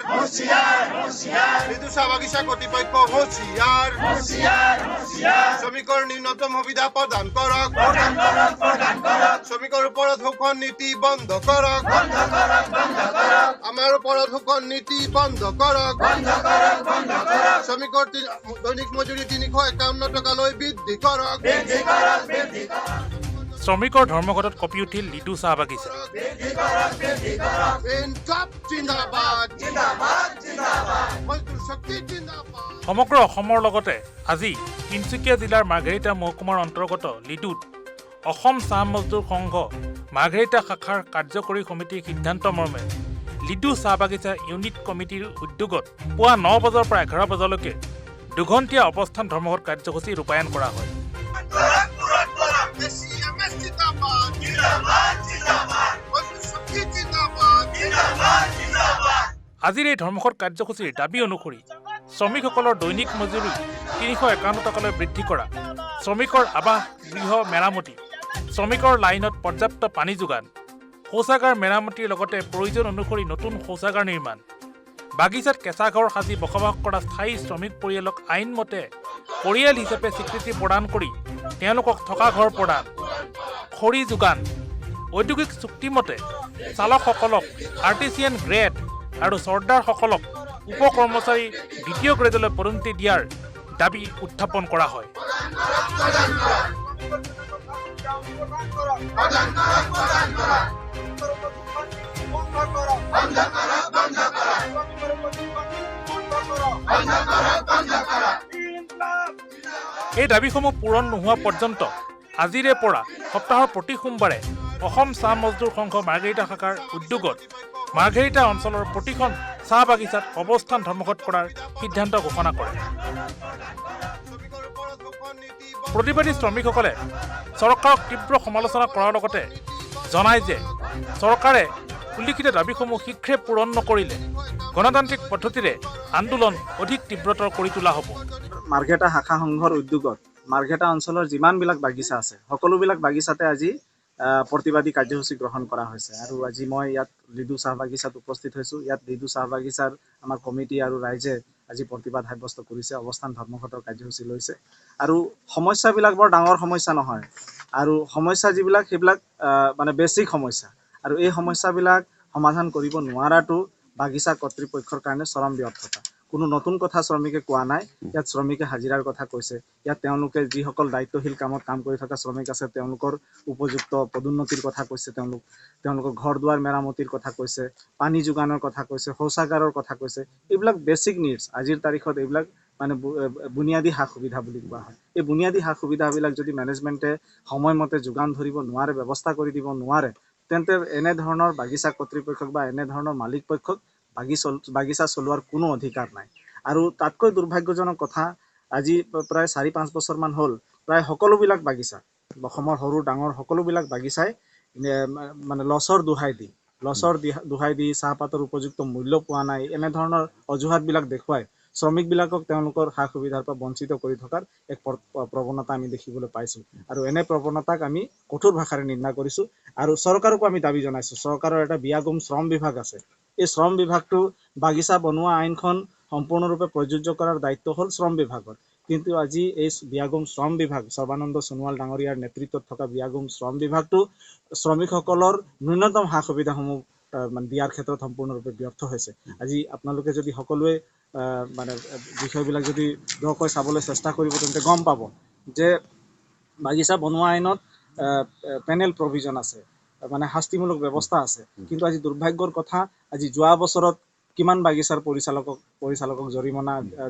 হুঁশিয়াৰ হুঁশিয়াৰ। লিডু চাহ বাগিচা কৰ্তৃপক্ষ হুঁশিয়াৰ হুঁশিয়াৰ হুঁশিয়াৰ। শ্ৰমিকৰ ন্যূনতম সুবিধা প্ৰদান কৰক, প্ৰদান কৰক, প্ৰদান কৰক। শ্ৰমিকৰ ওপৰত শোষণ নীতি বন্ধ কৰক, বন্ধ কৰক, বন্ধ কৰক। আমাৰ ওপৰত শোষণ নীতি বন্ধ কৰক, বন্ধ কৰক, বন্ধ কৰক। শ্ৰমিকৰ দৈনিক মজুৰি 351 টকালৈ বৃদ্ধি কৰক, বৃদ্ধি কৰক, বৃদ্ধি কৰক। শ্ৰমিকৰ ধৰ্মঘটত কঁপি উঠিল লিডু চাহ বাগিচা। ইনকাপ জিন্দাবাদ, জিন্দাবাদ, জিন্দাবাদ। মজদুৰ শক্তি জিন্দাবাদ। সমগ্ৰ অসমৰ লগতে আজি তিনিচুকীয়া জিলাৰ মাৰ্ঘেৰিটা মহকুমাৰ অন্তৰ্গত লিডুত অসম চাহ মজদুৰ সংঘ মাৰ্ঘেৰিটা শাখাৰ কাৰ্যকৰী সমিতিৰ সিদ্ধান্ত মৰ্মে লিডু চাহ বাগিচা ইউনিট কমিটিৰ উদ্যোগত পুৱা 9 বজাৰ পৰা 11 বজালৈকে দুঘণ্টীয়া অৱস্থান ধৰ্মঘট কাৰ্যসূচী ৰূপায়ণ কৰা হয়। এচিএমএছ জিন্দাবাদ, জিন্দাবাদ, জিন্দাবাদ। মজদুৰ শক্তি জিন্দাবাদ, জিন্দাবাদ, জিন্দাবাদ। আজিৰ এই ধৰ্মঘট কাৰ্যসূচীৰ দাবী অনুসৰি শ্ৰমিকসকলৰ দৈনিক মজুৰি 351 টকালৈ বৃদ্ধি কৰা, শ্ৰমিকৰ আৱাস গৃহ মেৰামতি, শ্ৰমিকৰ লাইনত পৰ্যাপ্ত পানী যোগান, শৌচাগাৰ মেৰামতিৰ লগতে প্ৰয়োজন অনুসৰি নতুন শৌচাগাৰ নিৰ্মাণ, বাগিচাত কেঁচা ঘৰ সাজি বসবাস কৰা স্থায়ী শ্ৰমিক পৰিয়ালক আইনমতে পৰিয়াল হিচাপে স্বীকৃতি প্ৰদান কৰি তেওঁলোকক থকা ঘৰ প্ৰদান, খৰি যোগান, ঔদ্যোগিক চুক্তিমতে চালকসকলক আৰ্টিচিয়ান গ্ৰেড আৰু চৰ্দাৰসকলক উপ কৰ্মচাৰী দ্বিতীয় গ্ৰেডলৈ পদোন্নতি দিয়াৰ দাবী উত্থাপন কৰা হয়। প্ৰদান কৰক, প্ৰদান কৰক। বন্ধ কৰক, বন্ধ কৰক। বন্ধ কৰক, বন্ধ কৰক। এই দাবীসমূহ পূৰণ নোহোৱা পৰ্যন্ত আজিৰে পৰা সপ্তাহৰ প্ৰতি সোমবাৰে অসম চাহ মজদুৰ সংঘ মাৰ্ঘেৰিটা শাখাৰ উদ্যোগত মাৰ্ঘেৰিটা অঞ্চলৰ প্ৰতিখন চাহ বাগিচাত অৱস্থান ধৰ্মঘট কৰাৰ সিদ্ধান্ত ঘোষণা কৰে। শ্ৰমিকৰ ওপৰত শোষণ নীতি প্ৰতিবাদী শ্ৰমিকসকলে চৰকাৰক তীব্ৰ সমালোচনা কৰাৰ লগতে জনায় যে চৰকাৰে উল্লিখিত দাবীসমূহ শীঘ্ৰে পূৰণ নকৰিলে গণতান্ত্ৰিক পদ্ধতিৰে আন্দোলন অধিক তীব্ৰতৰ কৰি তোলা হ'ব। মাৰ্ঘেটা শাখা সংঘৰ উদ্যোগত মাৰ্ঘেটা অঞ্চলৰ যিমানবিলাক বাগিচা আছে, সকলোবিলাক বাগিচাতে আজি প্ৰতিবাদী কাৰ্যসূচী গ্ৰহণ কৰা হৈছে। আৰু আজি মই ইয়াত লিডু চাহ বাগিচাত উপস্থিত হৈছোঁ। ইয়াত লিডু চাহ বাগিচাৰ আমাৰ কমিটি আৰু ৰাইজে আজি প্ৰতিবাদ সাব্যস্ত কৰিছে, অৱস্থান ধৰ্মঘটৰ কাৰ্যসূচী লৈছে। আৰু সমস্যাবিলাক বৰ ডাঙৰ সমস্যা নহয়, আৰু সমস্যা যিবিলাক সেইবিলাক মানে বেছিক সমস্যা। আৰু এই সমস্যাবিলাক সমাধান কৰিব নোৱাৰাটো বাগিচা কৰ্তৃপক্ষৰ কাৰণে চৰম ব্যৰ্থতা। কোনো নতুন কথা শ্ৰমিকে কোৱা নাই। ইয়াত শ্ৰমিকে হাজিৰাৰ কথা কৈছে, ইয়াত তেওঁলোকে যিসকল দায়িত্বশীল কামত কাম কৰি থকা শ্ৰমিক আছে তেওঁলোকৰ উপযুক্ত পদোন্নতিৰ কথা কৈছে, তেওঁলোকৰ ঘৰ দুৱাৰ মেৰামতিৰ কথা কৈছে, পানী যোগানৰ কথা কৈছে, শৌচাগাৰৰ কথা কৈছে। এইবিলাক বেছিক নিডছ। আজিৰ তাৰিখত এইবিলাক মানে বুনিয়াদী সা সুবিধা বুলি কোৱা হয়। এই বুনিয়াদী সা সুবিধাবিলাক যদি মেনেজমেণ্টে সময়মতে যোগান ধৰিব নোৱাৰে, ব্যৱস্থা কৰি দিব নোৱাৰে, তেন্তে এনেধৰণৰ বাগিচা কৰ্তৃপক্ষক বা এনেধৰণৰ মালিক পক্ষক বাগিচা চলোৱাৰ কোনো অধিকাৰ নাই। আৰু তাতকৈ দুৰ্ভাগ্যজনক কথা, আজি প্ৰায় 4-5 বছৰমান হ'ল, প্ৰায় সকলোবিলাক বাগিচা, অসমৰ সৰু ডাঙৰ সকলোবিলাক বাগিচাই মানে লছৰ দোহাই দি চাহপাতৰ উপযুক্ত মূল্য পোৱা নাই, এনেধৰণৰ অজুহাতবিলাক দেখুৱাই শ্ৰমিকবিলাকক তেওঁলোকৰ সা সুবিধাৰ পৰা বঞ্চিত কৰি থকাৰ এক প্ৰৱণতা আমি দেখিবলৈ পাইছোঁ। আৰু এনে প্ৰৱণতাক আমি কঠোৰ ভাষাৰে নিন্দা কৰিছোঁ। আৰু চৰকাৰকো আমি দাবী জনাইছোঁ। চৰকাৰৰ এটা বিয়াগোম শ্ৰম বিভাগ আছে। এই শ্ৰম বিভাগটো বাগিচা বনোৱা আইনখন সম্পূৰ্ণৰূপে প্ৰযোজ্য কৰাৰ দায়িত্ব হ'ল শ্ৰম বিভাগৰ। কিন্তু আজি এই বিয়াগোম শ্ৰম বিভাগ, সৰ্বানন্দ সোণোৱাল ডাঙৰীয়াৰ নেতৃত্বত থকা বিয়াগোম শ্ৰম বিভাগটো শ্ৰমিকসকলৰ ন্যূনতম সা সুবিধাসমূহ মানে দিয়াৰ ক্ষেত্ৰত সম্পূৰ্ণৰূপে ব্যৰ্থ হৈছে। আজি আপোনালোকে যদি সকলোৱে মানে বিষয়বিলাক যদি দকৈ চাবলৈ চেষ্টা কৰিব, তেন্তে গম পাব যে বাগিচা বনোৱা আইনত পেনেল প্ৰভিজন আছে, মানে শাস্তিমূলক ব্যৱস্থা আছে। কিন্তু আজি দুৰ্ভাগ্যৰ কথা, আজি যোৱা বছৰত কিমান বাগিচাৰ পৰিচালকক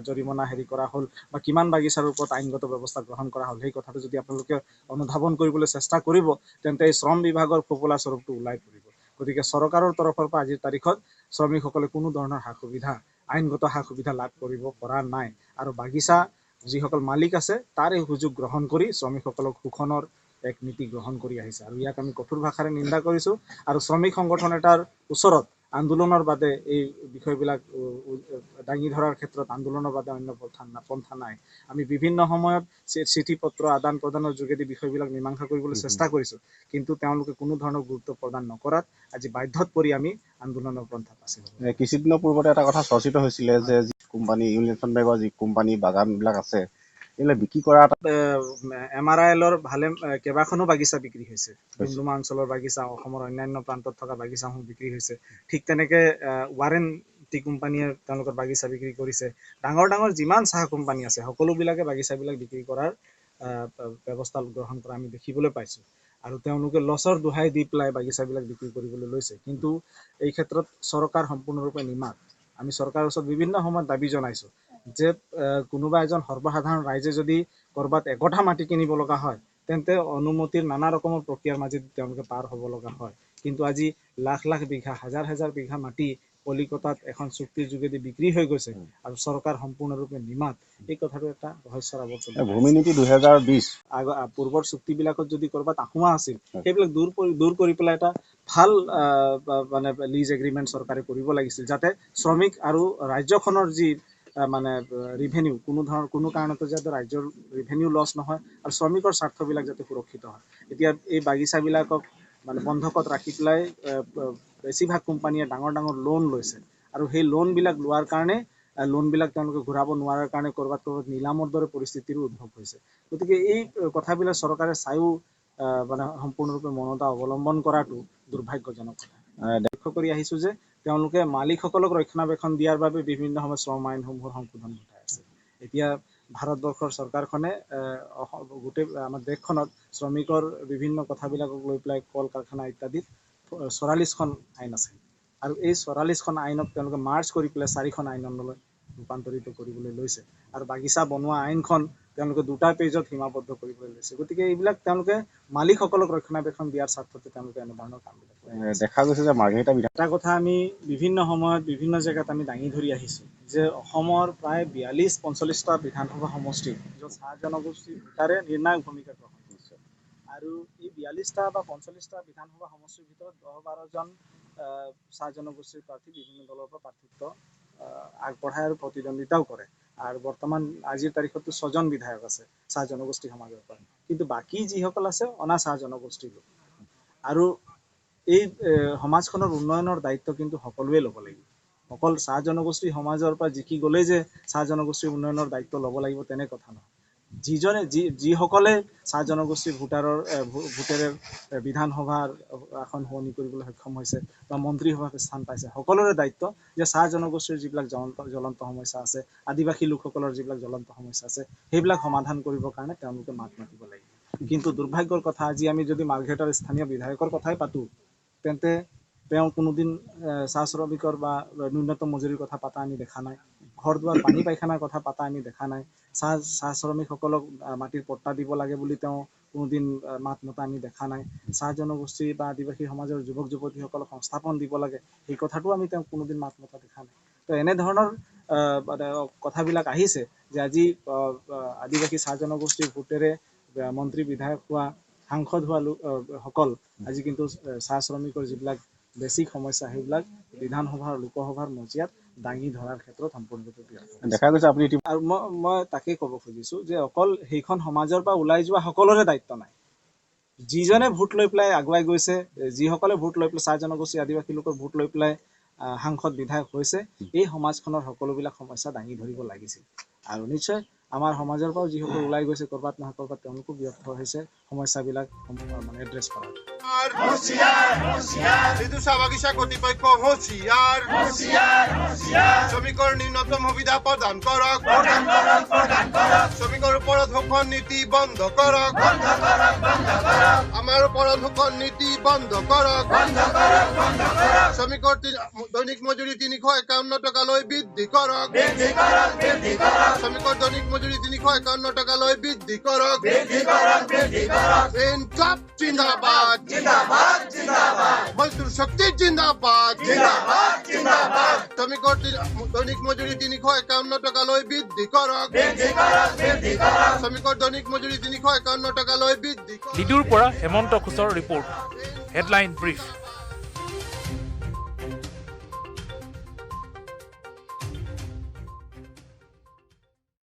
জৰিমনা হেৰি কৰা হ'ল বা কিমান বাগিচাৰ ওপৰত আইনগত ব্যৱস্থা গ্ৰহণ কৰা হ'ল, সেই কথাটো যদি আপোনালোকে অনুধাৱন কৰিবলৈ চেষ্টা কৰিব, তেন্তে এই শ্ৰম বিভাগৰ ফোপোলা স্বৰূপটো ওলাই পৰিব। গতিকে চৰকাৰৰ তৰফৰ পৰা আজিৰ তাৰিখত শ্ৰমিকসকলে কোনো ধৰণৰ সা সুবিধা, আইনগত সা সুবিধা লাভ কৰিব পৰা নাই। আৰু বাগিচা যিসকল মালিক আছে তাৰ এই সুযোগ গ্ৰহণ কৰি শ্ৰমিকসকলক শোষণৰ এক নীতি গ্ৰহণ কৰি আহিছে। আৰু ইয়াক আমি কঠোৰ ভাষাৰে নিন্দা কৰিছোঁ। আৰু শ্ৰমিক সংগঠন এটাৰ ওচৰত আন্দোলনৰ বাদে এই বিষয়বিলাক দাঙি ধৰাৰ ক্ষেত্ৰত আন্দোলনৰ বাদে অন্য পন্থা নাই। আমি বিভিন্ন সময়ত চিঠি পত্ৰ আদান প্ৰদানৰ যোগেদি বিষয়বিলাক মীমাংসা কৰিবলৈ চেষ্টা কৰিছোঁ, কিন্তু তেওঁলোকে কোনো ধৰণৰ গুৰুত্ব প্ৰদান নকৰাত আজি বাধ্যত পৰি আমি আন্দোলনৰ পন্থা বাছি ল'লোঁ। কিছুদিনৰ পূৰ্বতে এটা কথা চৰ্চিত হৈছিলে যে যি কোম্পানী ইউনিয়ন বেংকৰ যি কোম্পানী বাগানবিলাক আছে, এইবিলাক বিক্ৰী কৰা এটা MRILৰ ভালে কেইবাখনো বাগিচা বিক্ৰী হৈছে। ডুমডুমা অঞ্চলৰ বাগিচা, অসমৰ অন্যান্য প্ৰান্তত থকা বাগিচাসমূহ বিক্ৰী হৈছে। ঠিক তেনেকে ৱাৰেন টি কোম্পানীয়ে তেওঁলোকৰ বাগিচা বিক্ৰী কৰিছে। ডাঙৰ ডাঙৰ যিমান চাহ কোম্পানী আছে, সকলোবিলাকে বাগিচাবিলাক বিক্ৰী কৰাৰ ব্যৱস্থা গ্ৰহণ কৰা আমি দেখিবলৈ পাইছোঁ। আৰু তেওঁলোকে লছৰ দোহাই দি পেলাই বাগিচাবিলাক বিক্ৰী কৰিবলৈ লৈছে। কিন্তু এই ক্ষেত্ৰত চৰকাৰ সম্পূৰ্ণৰূপে নিমাত। আমি চৰকাৰৰ ওচৰত বিভিন্ন সময়ত দাবী জনাইছোঁ যে কোনোবা এজন সৰ্বসাধাৰণ ৰাইজে যদি ক'ৰবাত এগঠা মাটি কিনিব লগা হয়, তেন্তে অনুমতিৰ নানা ৰকমৰ প্ৰক্ৰিয়াৰ মাজেদি তেওঁলোকে পাৰ হ'ব লগা হয়। কিন্তু আজি লাখ লাখ বিঘা, হাজাৰ হাজাৰ বিঘা মাটি কলিকতাত এখন চুক্তিৰ যোগেদি বিক্ৰী হৈ গৈছে আৰু চৰকাৰ সম্পূৰ্ণৰূপে নিমাত। এই কথাটো এটা ৰহস্যৰ আৱৰ্তন। ভূমি নীতি 2020 পূৰ্বৰ চুক্তিবিলাকত যদি ক'ৰবাত আসোঁৱাহ আছিল, সেইবিলাক দূৰ কৰি পেলাই এটা ভাল মানে লিজ এগ্ৰিমেণ্ট চৰকাৰে কৰিব লাগিছিল, যাতে শ্ৰমিক আৰু ৰাজ্যখনৰ যি মানে ৰিভেনিউ, কোনো ধৰণৰ কোনো কাৰণতে যাতে ৰাজ্যৰ ৰিভেনিউ লছ নহয় আৰু শ্ৰমিকৰ স্বাৰ্থবিলাক যাতে সুৰক্ষিত হয়। এতিয়া এই বাগিচাবিলাকক মানে বন্ধকত ৰাখি পেলাই বেছিভাগ কোম্পানীয়ে ডাঙৰ ডাঙৰ লোন লৈছে আৰু সেই লোনবিলাক লোৱাৰ কাৰণে, লোনবিলাক তেওঁলোকে ঘূৰাব নোৱাৰাৰ কাৰণে ক'ৰবাত ক'ৰবাত নিলামৰ দৰে পৰিস্থিতিৰো উদ্ভৱ হৈছে। গতিকে এই কথাবিলাক চৰকাৰে চায়ো মানে সম্পূৰ্ণৰূপে মৌনতা অৱলম্বন কৰাটো দুৰ্ভাগ্যজনক কথা। লক্ষ্য কৰি আহিছোঁ যে তেওঁলোকে মালিকসকলক ৰক্ষণাবেক্ষণ দিয়াৰ বাবে বিভিন্ন সময়ত শ্ৰম আইনসমূহৰ সংশোধন ঘটাই আছে। এতিয়া ভাৰতবৰ্ষৰ চৰকাৰখনে গোটেই আমাৰ দেশখনত শ্ৰমিকৰ বিভিন্ন কথাবিলাকক লৈ পেলাই কল কাৰখানা ইত্যাদিত 44খন আইন আছে আৰু এই 44খন আইনক তেওঁলোকে মাৰ্চ কৰি পেলাই 4খন আইনলৈ ৰূপান্তৰিত কৰিবলৈ লৈছে আৰু বাগিচা বনোৱা আইনখন তেওঁলোকে 2টা পেজত সীমাবদ্ধ কৰিবলৈ লৈছে। গতিকে এইবিলাক তেওঁলোকে মালিকসকলক ৰক্ষণাবেক্ষণ দিয়াৰ স্বাৰ্থতে তেওঁলোকে এনেধৰণৰ কামবিলাক কৰি আছে। দেখা গৈছে যে মাৰ্ঘেৰিটা বিধান এটা কথা আমি বিভিন্ন সময়ত বিভিন্ন জেগাত আমি দাঙি ধৰি আহিছোঁ যে অসমৰ প্ৰায় 42-45টা বিধানসভা সমষ্টি য'ত চাহ জনগোষ্ঠীৰ ভোটাৰে নিৰ্ণায়ক ভূমিকা গ্ৰহণ কৰিছে আৰু এই 42টা বা 45টা বিধানসভা সমষ্টিৰ ভিতৰত 10-12জন চাহ জনগোষ্ঠীৰ প্ৰাৰ্থী বিভিন্ন দলৰ পৰা প্ৰাৰ্থিত্ব আগবঢ়ায় আৰু প্ৰতিদ্বন্দ্বিতাও কৰে। আৰু বৰ্তমান আজিৰ তাৰিখতো 6জন বিধায়ক আছে চাহ জনগোষ্ঠী সমাজৰ পৰা, কিন্তু বাকী যিসকল আছে অনা চাহ জনগোষ্ঠীৰ লোক। আৰু এই সমাজখনৰ উন্নয়নৰ দায়িত্ব কিন্তু সকলোৱে ল'ব লাগিব। অকল চাহ জনগোষ্ঠী সমাজৰ পৰা জিকি গ'লেই যে চাহ জনগোষ্ঠীৰ উন্নয়নৰ দায়িত্ব ল'ব লাগিব তেনে কথা নহয়। যিসকলে চাহ জনগোষ্ঠীৰ ভোটেৰে বিধানসভাৰ আসন শুৱনি কৰিবলৈ সক্ষম হৈছে বা মন্ত্ৰীসভাত স্থান পাইছে, সকলোৰে দায়িত্ব যে চাহ জনগোষ্ঠীৰ যিবিলাক জ্বলন্ত সমস্যা আছে, আদিবাসী লোকসকলৰ যিবিলাক জ্বলন্ত সমস্যা আছে, সেইবিলাক সমাধান কৰিবৰ কাৰণে তেওঁলোকে মাত মাতিব লাগিব। কিন্তু দুৰ্ভাগ্যৰ কথা, আজি আমি যদি মাৰ্ঘেৰিটাৰ স্থানীয় বিধায়কৰ কথাই পাতোঁ, তেন্তে তেওঁ কোনোদিন চাহ শ্ৰমিকৰ বা ন্যূনতম মজুৰিৰ কথা পাতা আমি দেখা নাই, ঘৰ দুৱাৰ পানী পায়খানাৰ কথা পাতা আমি দেখা নাই, চাহ শ্ৰমিকসকলক মাটিৰ পট্টা দিব লাগে বুলি তেওঁ কোনোদিন মাত মতা আমি দেখা নাই, চাহ জনগোষ্ঠী বা আদিবাসী সমাজৰ যুৱক যুৱতীসকলক সংস্থাপন দিব লাগে সেই কথাটো আমি তেওঁ কোনোদিন মাত মতা দেখা নাই। তো এনেধৰণৰ মানে কথাবিলাক আহিছে যে আজি আদিবাসী চাহ জনগোষ্ঠীৰ ভোটেৰে মন্ত্ৰী বিধায়ক হোৱা, সাংসদ হোৱা লোক সকল আজি কিন্তু চাহ শ্ৰমিকৰ যিবিলাক বেছিক সমস্যা সেইবিলাক বিধানসভাৰ লোকসভাৰ মজিয়াত দাঙি ধৰাৰ ক্ষেত্ৰত সম্পূৰ্ণৰূপে ব্যৰ্থ হৈছে। দেখা গৈছে আপুনি ইতিমধ্যে আৰু মই তাকেই ক'ব খুজিছোঁ যে অকল সেইখন সমাজৰ পৰা ওলাই যোৱা সকলোৰে দায়িত্ব নাই। যিজনে ভোট লৈ পেলাই আগুৱাই গৈছে, যিসকলে ভোট লৈ পেলাই চাহ জনগোষ্ঠী আদিবাসী লোকৰ ভোট লৈ পেলাই সাংসদ বিধায়ক হৈছে, এই সমাজখনৰ সকলোবিলাক সমস্যা দাঙি ধৰিব লাগিছিল। আৰু নিশ্চয় আমাৰ সমাজৰ পৰাও যিসকল ওলাই গৈছে ক'ৰবাত নহয় ক'ৰবাত তেওঁলোকো ব্যৰ্থ হৈছে সমস্যাবিলাক মানে এড্ৰেছ কৰাত। লিডু চাহ বাগিচা কৰ্তৃপক্ষ হুঁচিয়াৰ, শ্ৰমিকৰ ন্যূনতম সুবিধা প্ৰদান কৰক, শ্ৰমিকৰ ওপৰত শোষণ নীতি বন্ধ কৰক, আমাৰ ওপৰত শোষণ নীতি বন্ধ কৰক, শ্ৰমিকৰ দৈনিক মজুৰি 351 টকালৈ বৃদ্ধি কৰক, শ্ৰমিকৰ দৈনিক মজুৰি 351 টকালৈ বৃদ্ধি কৰক। ইনকলাব জিন্দাবাদ, মজদুৰ শক্তি জিন্দাবাদ। শ্ৰমিকৰ দৈনিক মজুৰি 351 টকালৈ বৃদ্ধি কৰক, শ্ৰমিকৰ দৈনিক মজুৰি 351 টকালৈ বৃদ্ধি কৰক। লিডুৰ পৰা হেমন্ত কোচৰ ৰিপৰ্ট, হেডলাইন ব্ৰিফ।